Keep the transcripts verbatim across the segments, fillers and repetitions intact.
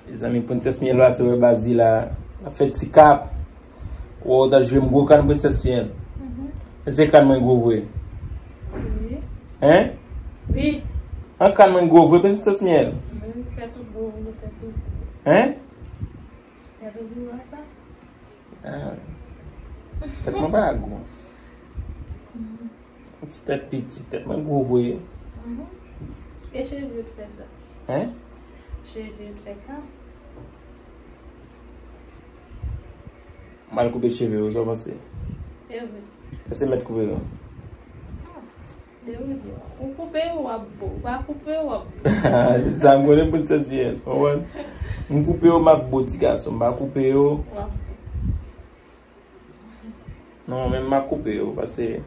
Mezanmi, Princess Miel pase wè baz li la. L ap fè ti kap. Wè w ta jwe m gwo kann Princess Miel. Èske kann mwen gwo vre? Hein? Wi. An kann mwen gwo vre Princess Miel? Wi, tèt ou gwo, tèt ou gwo. Hein? Tèt ou gwo sa? Ah. Tèt mwen pa gwo. Yon ti tèt piti, tèt mwen gwo vre. Mhm. E cheve yo t fè sa? Hein? Cheve yo t fè sa? M al koupe cheve yo, sa w panse? E vre. Èske mèt koupe yo? Ah, e vre. Ou koupe yo, w ap bo. Ou pa koupe yo, w ap bo. Se sa, m konnen Princess Miel, konprann? M koupe yo, m ap bo ti gason. M pa koupe yo. W ap bo. Non, men m a koupe yo, paske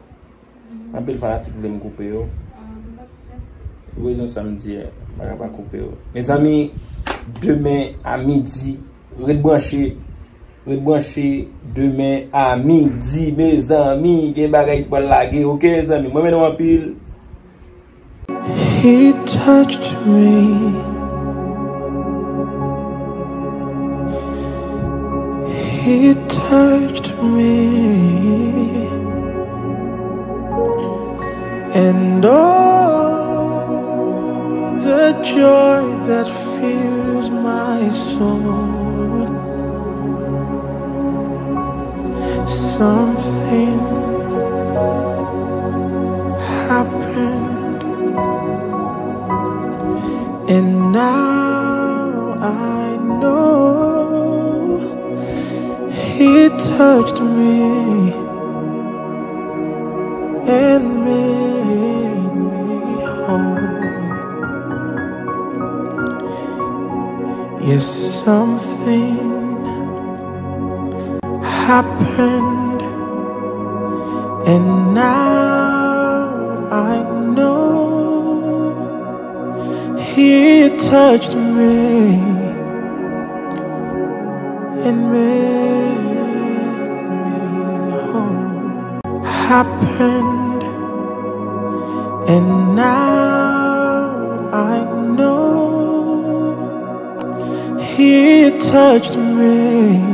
anpil fanatik vle m koupe yo. Pou rezon sa m di, m pa ka pa koupe yo. Mezanmi, demen a midi, ret branche. Ret branche, demen a midi, mezanmi, gen bagay ki pral lage, oke, mezanmi? Mwen renmen nou anpil. He touched me. He touched me. And all the joy that fills my soul. Something happened, and now I know he touched me and made me whole. Yes, something happened, and now I know he touched me and made me whole. Happened, and now I know he touched me